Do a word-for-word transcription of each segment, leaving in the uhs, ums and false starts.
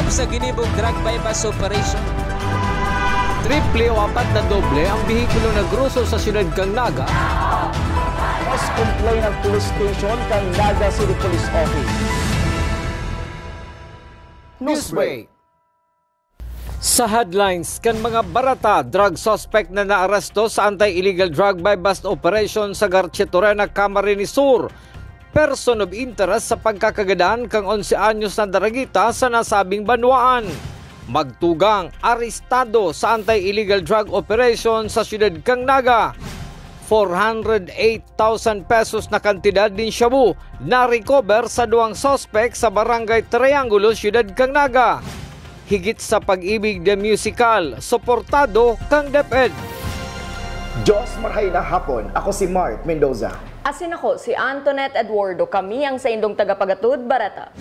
Sa ginibong drug buy-bust operation, triple o apat na doble ang behikulong nagruso sa siyudad kan Naga. Mas complain ang police station kan Naga City Police Office. Newsbreak. Sa headlines kan mga barata, drug suspect na naaresto sa anti-illegal drug buy-bust operation sa Garchitorena, Camarines Sur. Person of interest sa pagkakagadan kang onse anyos na daragita sa nasabing banwaan. Magtugang, arestado sa anti-illegal drug operation sa siyudad kan Naga. Four hundred eight thousand pesos na kantidad nin shabu na-recover sa duwang suspek sa Barangay Triangulo, Siyudad kan Naga. Higit sa Pag-ibig The Musical, suportado kang DepEd. Diyos marhay na hapon. Ako si Mark Mendoza. Asin ako si Antoinette Eduardo. Kami ang saindong tagapagatod, Barata.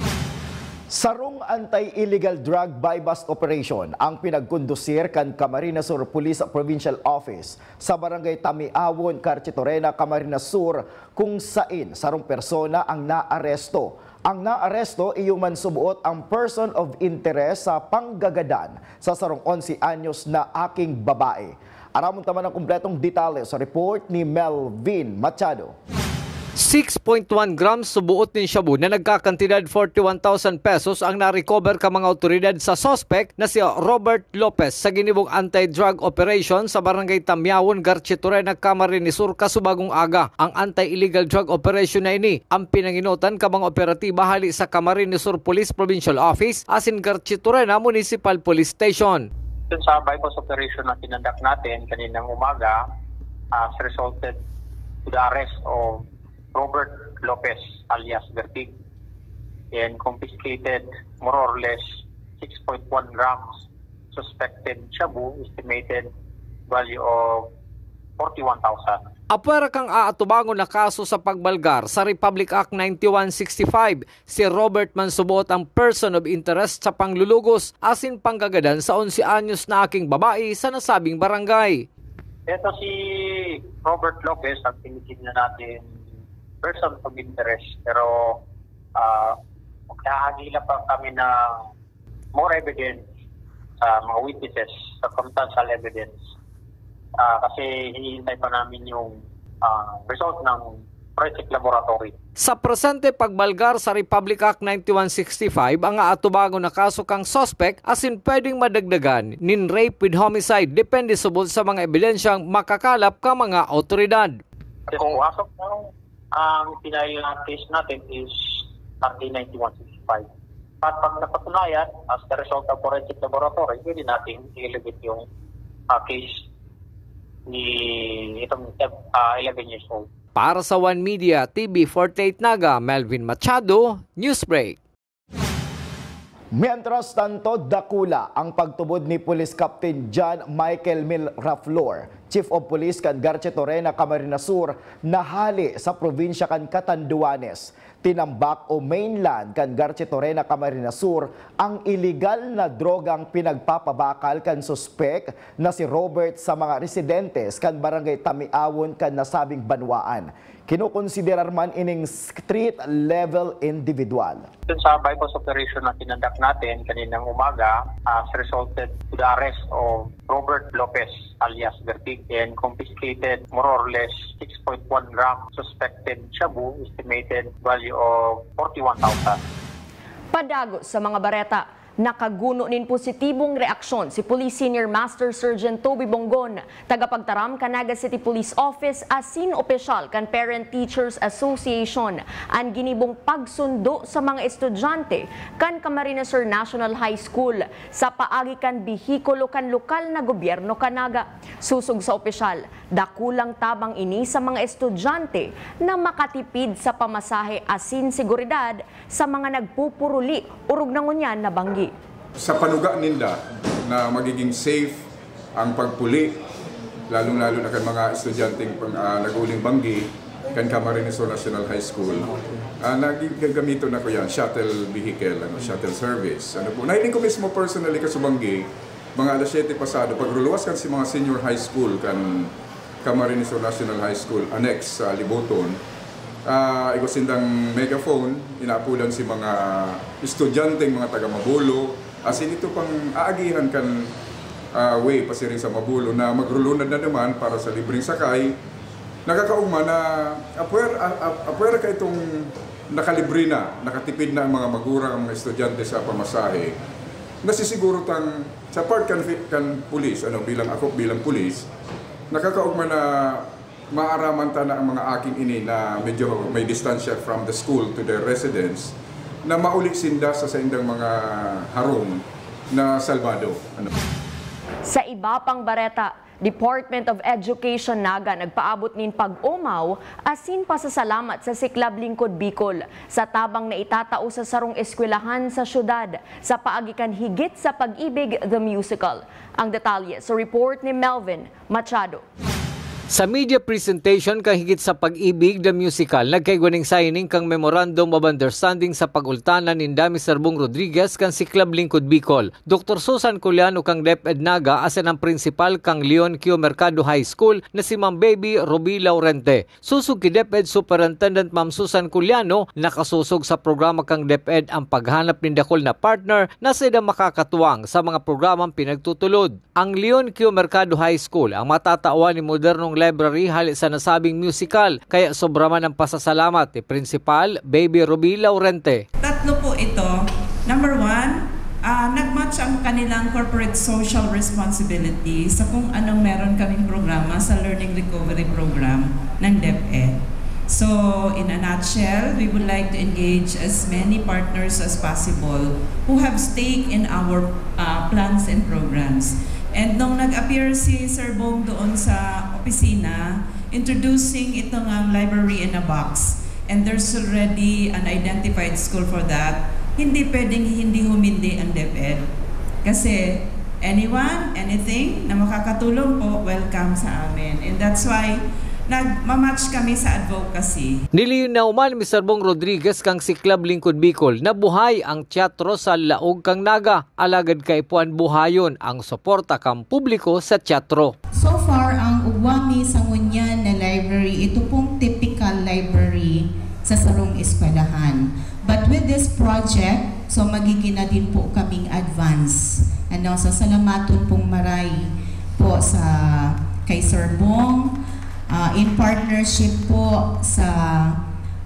Sarong anti-illegal drug buy-bust operation ang pinagkondusir kan Camarines Sur Police Provincial Office sa Barangay Tamiawon, Carchitorena, Camarines Sur, kung sain sarong persona ang naaresto. Ang naaresto iyo man suboot ang person of interest sa panggagadan sa sarong onse anyos na aking babae. Aramon ta man ang kumpletong detalye sa report ni Melvin Machado. Six point one grams suboot nin shabu na nagkakantidad forty-one thousand pesos ang na-recover ka mga otoridad sa suspek na si Robert Lopez sa ginibong anti-drug operation sa Barangay Tamyawon, Garchitorena, Camarines Sur, kasubagong aga. Ang anti-illegal drug operation na ini ang pinanginotan ka mga operatiba hali sa Camarines Sur Police Provincial Office asin Garchitorena Municipal Police Station. Dun sa buy-bust operation na kinonduct natin kaninang umaga has resulted to the arrest of Robert Lopez alias Vertig and confiscated more or less six point one grams suspected shabu, estimated value of forty-one thousand. Apwera kang aatubangon na kaso sa pagbalgar sa Republic Act ninety-one sixty-five, si Robert man suboot ang person of interest sa panglulugos asin panggagadan sa onse anyos na aking babae sa nasabing barangay. Ito si Robert Lopez ang tinitingnan natin person of interest, pero ah, maghahagila pa kami ng more evidence sa mga witnesses, circumstantial evidence. Ah, kasi hinihintay pa namin yung ah, result ng forensic laboratory. Sa presente, pagbalgar sa Republic Act ninety-one sixty-five ang aatubangon na kaso kang suspek asin pwedeng madagdagan nin rape with homicide, depende subot sa mga ebidensyang makakalap ka mga awtoridad. Kung as of now, ang pinahil na case natin is R A ninety-one sixty-five. At pag napatunayan, as the result of forensic laboratory, pwede natin i-elevate yung ah, case ni itong ah, eleven years old. Para sa One Media, T V forty-eight Naga, Melvin Machado, Newsbreak. Mientras tanto, dakula ang pagtubod ni Police Captain John Michael Miraflor, Chief of Police kan Garchitorena, Camarines Sur, na hale sa probinsya kan Catanduanes. Tinambak o mainland kan Garchitorena, Camarines Sur, ang iligal na drogang pinagpapabakal kan suspek na si Robert sa mga residentes kan Barangay Tamiawon kan nasabing banwaan. Kinokonsiderar man ining street-level individual. Dun sa buy-bust operation na kinonduct natin kaninang umaga, has resulted to the arrest of Robert Lopez alias Vertig and confiscated more or less six point one gram suspected shabu, estimated value of forty-one thousand. Padagos sa mga bareta. Nakaguno nin positibong reaksyon si Police Senior Master Sergeant Toby Bongon, tagapagtaram kan Naga City Police Office asin opisyal kan Parent Teachers Association an ginibong pagsundo sa mga estudyante kan Camarines Sur National High School sa paagi kan behikulo kan lokal na gobyerno kan Naga. Sosog sa opisyal, dakulang tabang ini sa mga estudyante na makatipid sa pamasahe asin seguridad sa mga nagpupuruli orog na ngunyan na banggi. Sa panuga ninda na magiging safe ang pagpuli, lalong-lalo na kan mga estudyanteng pang, ah, nag-uuling banggi kan Camarines Sur National High School. Ah, naging gagamiton na ko yan, shuttle vehicle, ano, shuttle service. Ano po, nahiling ko mismo personally kasubanggi, mga alas siyete pasado, pagruluwas kan si mga senior high school kan Camarines Sur National High School, annex sa Liboton. Ah, igwa sindang megaphone, inaapulan si mga estudyanteng mga taga Mabolo, Asin ito pang aagihan kan, ah, way pasiring sa Mabolo na magrulunad na naman para sa libreng sakay. Nakakauma na apwer-, a-, a-, apwera ka itong nakalibre na, nakatipid na ang mga magurang, ang mga estudyante sa pamasahe. Nasisiguro tang sa part kan, kan pulis, ano, bilang ako, bilang pulis, nakakaugma na maaraman ta na ang mga aking ini na medyo may distansya from the school to their residence, na mauli sinda sa saindang mga harong na salbado. Ano? Sa iba pang bareta, Department of Education Naga nagpaabot nin pag-omaw asin pasasalamat sa Siklab Lingkod Bicol sa tabang na itatao sa sarong eskwelahan sa syudad sa paagi kan Higit sa Pag-ibig The Musical. Ang detalye sa report ni Melvin Machado. Sa media presentation kan Higit sa Pag-ibig, The Musical, nagkaigwa nin signing kan Memorandum of Understanding sa pag-ultanan ninda Mister Bong Rodriguez kan Siklab Lingkod Bicol, Doktor Susan Culiano kan DepEd Naga asin ang prinsipal kan Leon Q Mercado High School na si Ma'am Baby Ruby Laurente. Sosog ki DepEd Superintendent Ma'am Susan Culiano, nakasosog sa programa kan DepEd ang paghanap nin dakul na partner na saindang makakatuwang sa mga programang pinagtutulod. Ang Leon Q Mercado High School ang matatawan nin modernong library hale sa nasabing musical, kaya sobra man ang pasasalamat ni Principal Baby Ruby Laurente. Tatlo po ito. Number one, ah, nag-match ang kanilang corporate social responsibility sa kung anong meron kaming programa sa Learning Recovery Program ng DepEd. So, in a nutshell, we would like to engage as many partners as possible who have stake in our, ah, plans and programs. And nung nag-appear si Sir Bong doon sa opisina, introducing ito ngang library in a box, and there's already an identified school for that, hindi pwedeng hindi humindi ang DepEd. Kasi anyone, anything na makakatulong po, welcome sa amin. And that's why nagmamatch kami sa advocacy. Nilinaw man ni Mister Bong Rodriguez kan Siklab Lingkod Bicol na buhay ang teatro sa laog kan Naga, alagad kaipuhan buhayon ang suporta kan publiko sa teatro. So far, ang ugwa mi sa ngunyan na library, ito pong typical library sa sarong eskwelahan. But with this project, so magiging na din po kaming advance. Ano, sasalamaton pong maray po sa kay Sir Bong, ah, in partnership po sa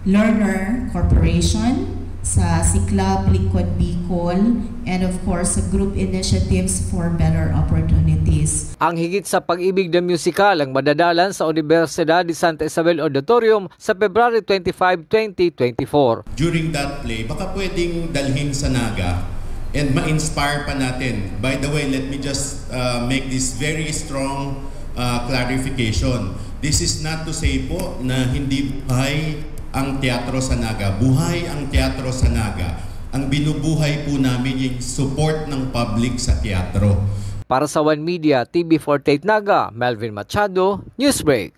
Learner Corporation, sa Siklab Lingkod Bicol, and of course sa Group Initiatives for Better Opportunities. Ang Higit sa Pag-ibig na Musical ang madadalan sa Universidad de Santa Isabel Auditorium sa February twenty-five, twenty twenty-four. During that play, baka pwedeng dalhin sa Naga and ma-inspire pa natin. By the way, let me just uh, make this very strong uh, clarification. This is not to say po na hindi buhay ang teatro sa Naga. Buhay ang teatro sa Naga. Ang binubuhay po namin yung support ng public sa teatro. Para sa One Media, T V forty-eight Naga, Melvin Machado, Newsbreak.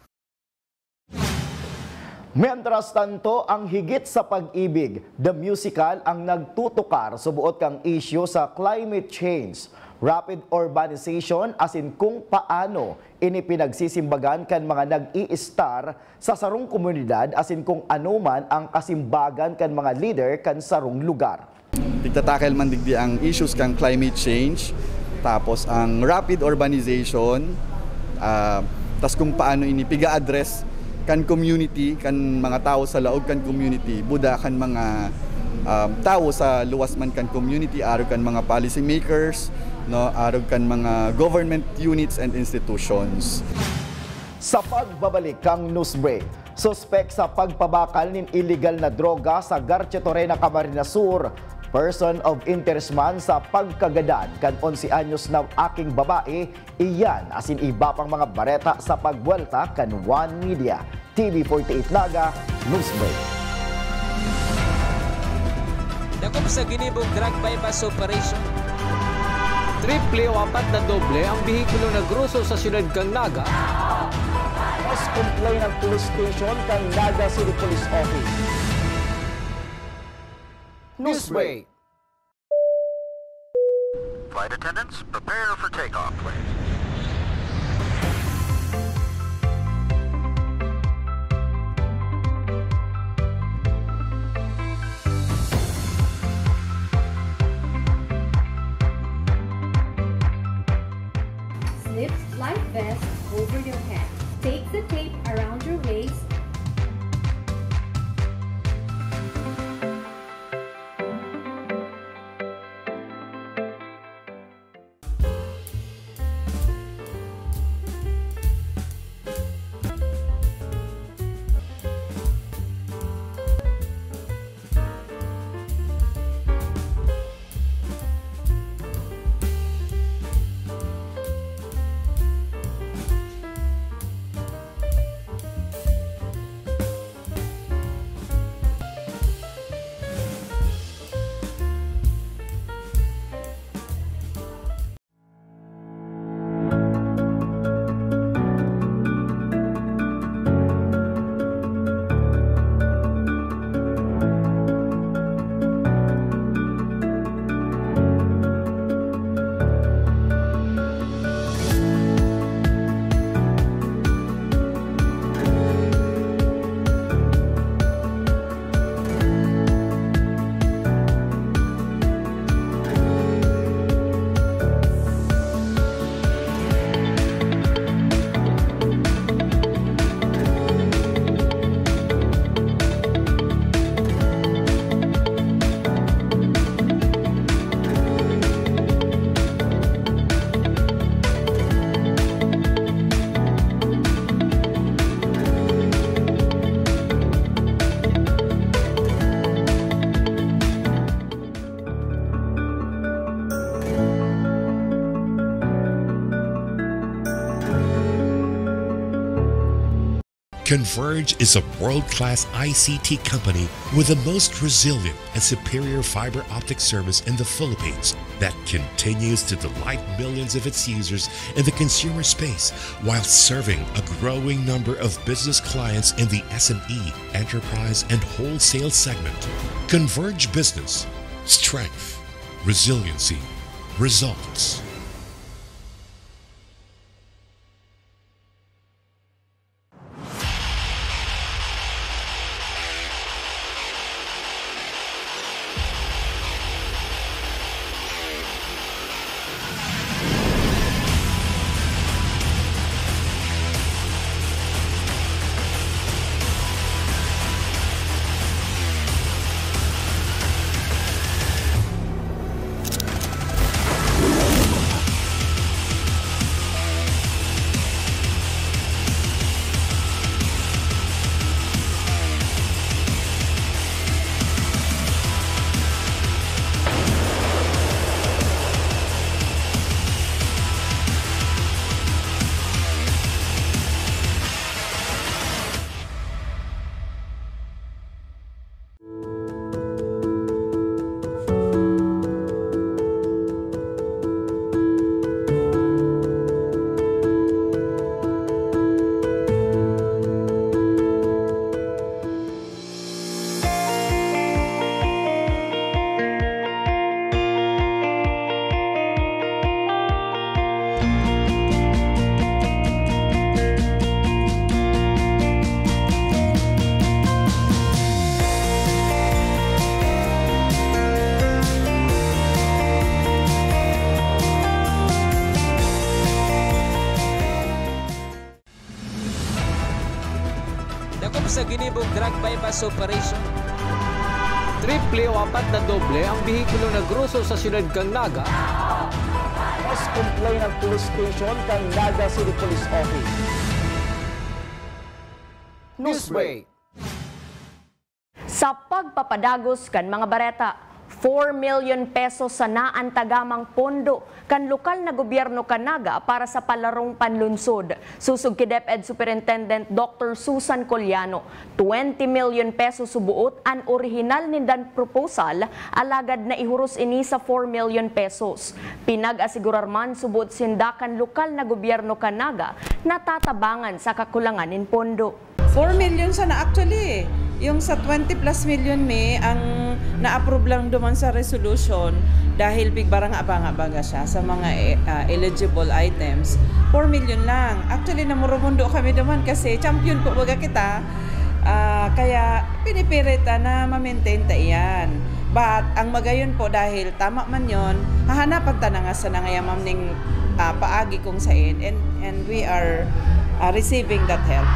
Mientras tanto, ang Higit sa Pag-ibig, The Musical, ang nagtutukar subuot kang isyu sa climate change, rapid urbanization asin kung paano ini pinagsisimbagan kan mga nag-iistar sa sarong komunidad asin kung ano man ang kasimbagan kan mga lider kan sarong lugar. Tigtatakel man digdi ang issues kan climate change, tapos ang rapid urbanization, ah, tas kung paano ini piga-address kan community, kan mga tawo sa laog kan community, buda kan mga, um, tawo sa luwas man kan community, arog kan mga policy makers, no, arog kan mga government units and institutions. Sa pagbabalik kang Newsbreak, suspek sa pagpabakal nin iligal na droga sa Garchitorena, Camarines Sur, person of interest man sa pagkagadan kan onse anyos na aking babae, iyan asin iba pang mga bareta sa pagbuwelta kan One Media, T V forty-eight Naga, Newsbreak. Dakop sa ginibong drug buy-bust operation. Triple o apat na doble ang behikulo na groso sa siyudad kan Naga. Mas complain ang police station kan Naga City Police Office. Newsbreak. Flight attendants, prepare for takeoff, please. Converge is a world-class I C T company with the most resilient and superior fiber optic service in the Philippines that continues to delight millions of its users in the consumer space while serving a growing number of business clients in the S M E, enterprise, and wholesale segment. Converge Business. Strength, resiliency, results. Dakop sa ginibong drug buy-bust operation. Triple o apat na doble ang behikulo na groso sa siyudad kan Naga. Mas complain ang police station kan Naga City Police Office. Newsbreak. Sa pagpapadagos kan mga bareta, four million pesos sana an tagamang pondo kan lokal na gobyerno kan Naga para sa palarong panlunsod. Sosog ki DepEd Superintendent Doctor Susan Coliano, twenty million pesos suboot an orihinal nindan proposal, alagad naihuros ini sa four million pesos. Pinag-asigurar man suboot sinda kan lokal na gobyerno kan Naga na tatabangan sa kakulangan nin pondo. Four million sana actually. Yung sa twenty plus million mi ang na-approve lang duman sa resolution dahil pigbara nga banga-banga siya sa mga, eh, ah, eligible items. Four million lang. Actually, namoromundo kami duman kasi champion po baga kita. Ah, kaya pinipilit ta na ma-maintain ta iyan. But ang magayon po, dahil tama man yon, hahanapan ta na nga sana ngaya, ma'am, ning, ah, paagi kung sain, and, and we are, ah, receiving that help.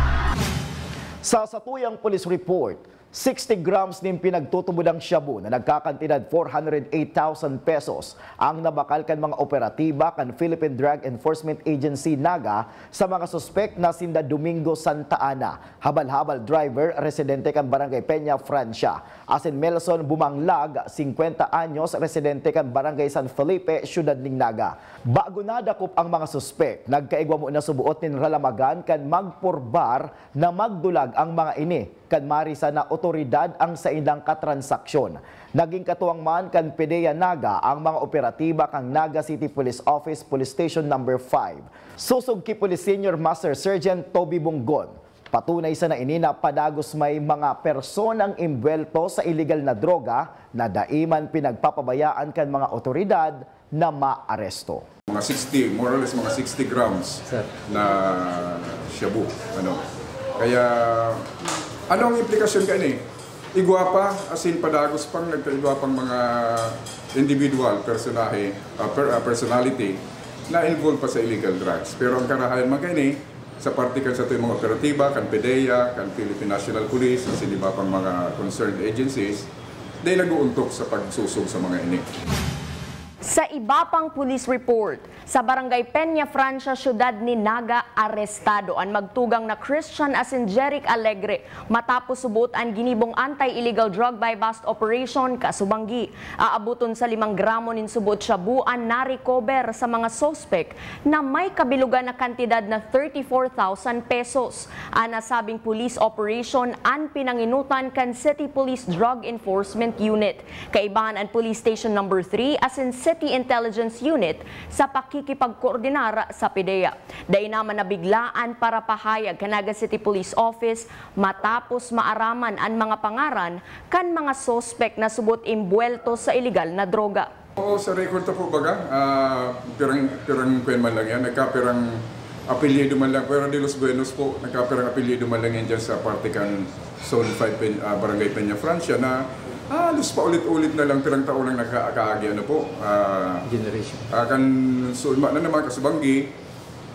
Sa satuyang police report, sixty grams nin pinagtutubodang shabu na nagkakantidad four hundred eight thousand pesos ang nabakal kan mga operatiba kan Philippine Drug Enforcement Agency, Naga, sa mga suspek na sinda Domingo Santa Ana, habal-habal driver, residente kan Barangay Peña Francia, asin Melson Bumanglag, singkwenta anyos, residente kan Barangay San Felipe, Siyudad nin Naga. Bago nadakop ang mga suspek, nagkaigwa mo na suboot nin ralamagan kan magpurbar na magdulag ang mga ini kan marisan na otoridad ang saindang katransaksyon. Naging katuwang man kan PDEA Naga ang mga operatiba kan Naga City Police Office, Police Station Number five. Sosog ki Police Senior Master Sergeant Toby Bonggon, patunay sana ini na padagos may mga personang imbwelto sa iligal na droga na dai man pinagpapabayaan kan mga otoridad na maaresto. Mga sixty, more or less mga sixty grams Sir. na shabu. Ano? Kaya, ano ang implikasyon kaini? Igwa pa, as in, padagos pang nagkaigwa pang mga individual, personahe, ah, per-, ah, personality na involved pa sa illegal drugs. Pero ang karahayan man kaini, sa parte kan satuyang mga operatiba, kan PDEA, kan Philippine National Police, asin iba pang mga concerned agencies, dai nag-uuntok sa pagsosog sa mga ini. Sa iba pang police report, sa Barangay Peña Francia, siyudad ni Naga, arestado an magtugang na Christian asin Jeric Alegre matapos subot an ginibong anti-illegal drug buy-bust operation, Kaso Banggi. Aaboton sa limang gramo nin subot shabu an na-recover sa mga suspek na may kabilugan na kantidad na thirty-four thousand pesos. An nasabing police operation an pinanginutan kan City Police Drug Enforcement Unit. Kaibahan an Police Station Number three asin City Intelligence Unit sa pakikipagkoordinar sa PDEA. Dai naman nabiglaan parapahayag kan Naga City Police Office matapos maaraman an mga pangaran kan mga suspek na subot imbuwelto sa iligal na droga. Oo, sa record ta po, baga, ah, pirang, pirang kwan man lang yan, nagkapirang apelyido man lang, pero de los buenos po, nagkapirang apelyido man lang yan dyan sa parte kan Zone five, Pen-, ah, Barangay Peña Francia na halos paulit-ulit na lang, pirang taon lang nagka-, kaagi, ano po, ah, Generation. Ah, kan Sulma na naman, Kaso Banggi,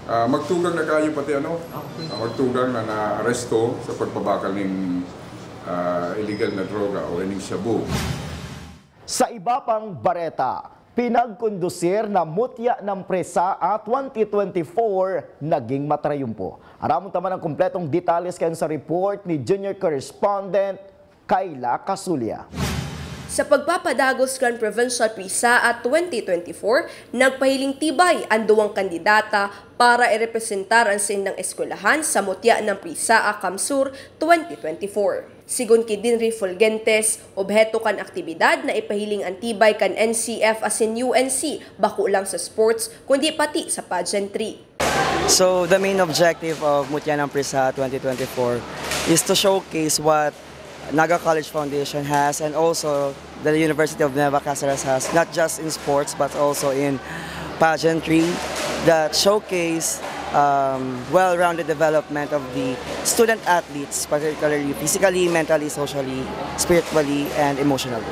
ah, magtugang na kayo pati, ano, Okay. ah, magtugang na naaresto sa pagpabakal ning, ah, illegal na droga o ining shabu. Sa iba pang bareta, pinagkondusir na mutya ng PRISAA twenty twenty-four naging matrayumpo. Aramon ta man ang kompletong detalles kayon sa report ni junior correspondent Kayla Casulia. Sa pagpapadagos kan Provincial PRISAA twenty twenty-four, nagpahiling tibay an duwang kandidata para irepresentar an saindang eskwelahan sa mutya ng PRISAA CamSur twenty twenty-four. Sigon ki Dinri Fulgentes, obheto kan aktibidad na ipahiling an tibay kan N C F asin U N C, bako lang sa sports, kundi pati sa pageantry. So, the main objective of Mutya ng PRISAA twenty twenty-four is to showcase what Naga College Foundation has and also the University of Nueva Caceres has, not just in sports but also in pageantry that showcase, um, well-rounded development of the student athletes, particularly physically, mentally, socially, spiritually, and emotionally.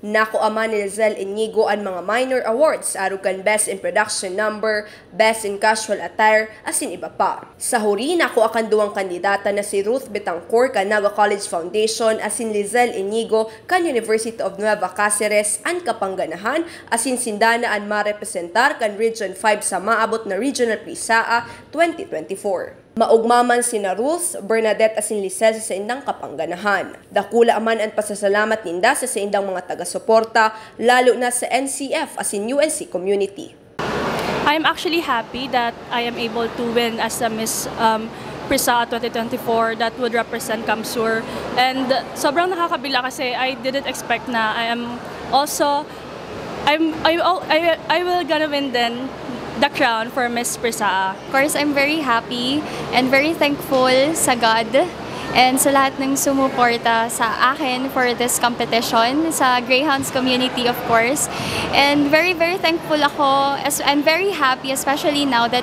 Nakuha man ni Lizelle Inigo an mga minor awards arog kan Best in Production Number, Best in Casual Attire, asin iba pa. Sa huri, nakuha kan duwang kandidata na si Ruth Betancor kan Naga College Foundation asin Lizelle Inigo kan University of Nueva Caceres an kapangganahan, asin sinda na an marepresentar kan Region five sa maabot na Regional PRISAA twenty twenty-four. Maogma man sina Ruth, Bernadette asin Lizelle sa saindang kapangganahan. Dakula man an pasasalamat ninda sa saindang mga taga-suporta, lalo na sa N C F asin U N C community. I'm actually happy that I am able to win as a Miss, um, PRISAA twenty twenty-four that would represent CamSur. And sobrang nakakabila kasi I didn't expect na I am also, I'm, I, al- I, I will gonna win then the crown for Miss PRISAA. Of course, I'm very happy and very thankful sa God and sa lahat ng sumuporta sa akin for this competition, sa Greyhounds community, of course. And very, very thankful ako. As, I'm very happy, especially now that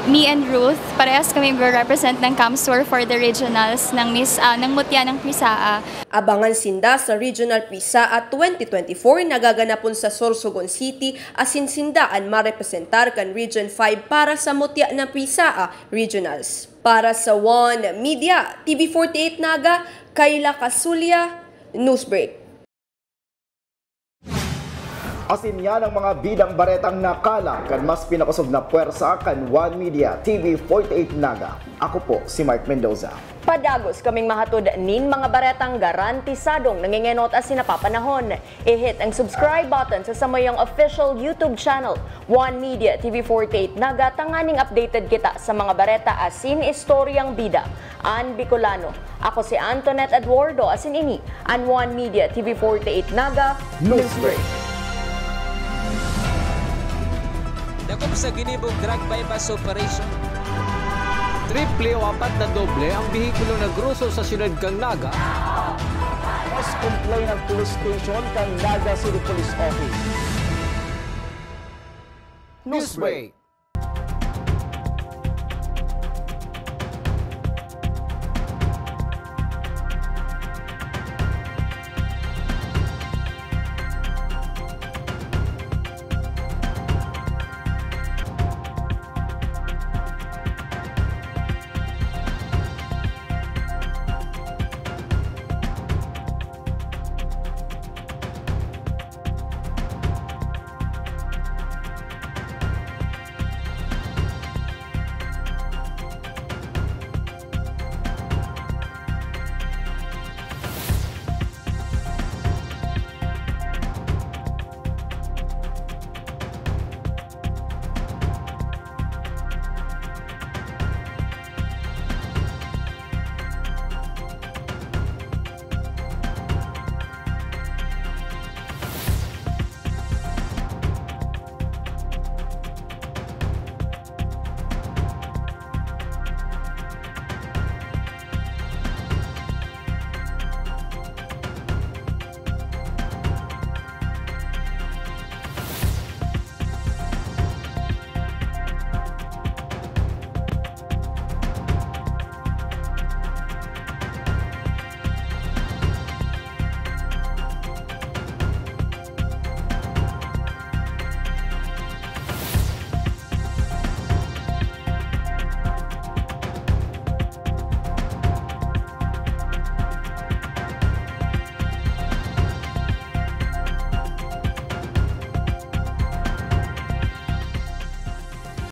me and Ruth, parehas kami magre-represent ng CamSur for the regionals ng Miss, ah, ng Mutya ng PRISAA. Abangan sinda sa Regional PRISAA twenty twenty-four na gaganapon sa Sorsogon City, asin sinda an marepresentar kan Region five para sa Mutya ng PRISAA Regionals. Para sa One Media, T V forty-eight Naga, Kayla Casulia, Newsbreak. Asin yan ang mga bidang baretang nakalat kan mas pinakosog na pwersa kan One Media, T V forty-eight Naga. Ako po si Mark Mendoza. Padagos kaming mahatod nin mga baretang garantisadong nangengenot asin napapanahon. I-hit ang subscribe button sa samuyang official YouTube channel, One Media T V forty-eight Naga, tanganing updated kita sa mga bareta asin istoryang bida an Bicolano. Ako si Antoinette Eduardo, asin ini an One Media T V forty-eight Naga Newsbreak. Dakop sa ginibong drug buy-bust operation. Triple o apat na doble ang behikulo na groso sa siyudad kan Naga. Mas complain ang police station kan Naga City Police Office. Newsbreak.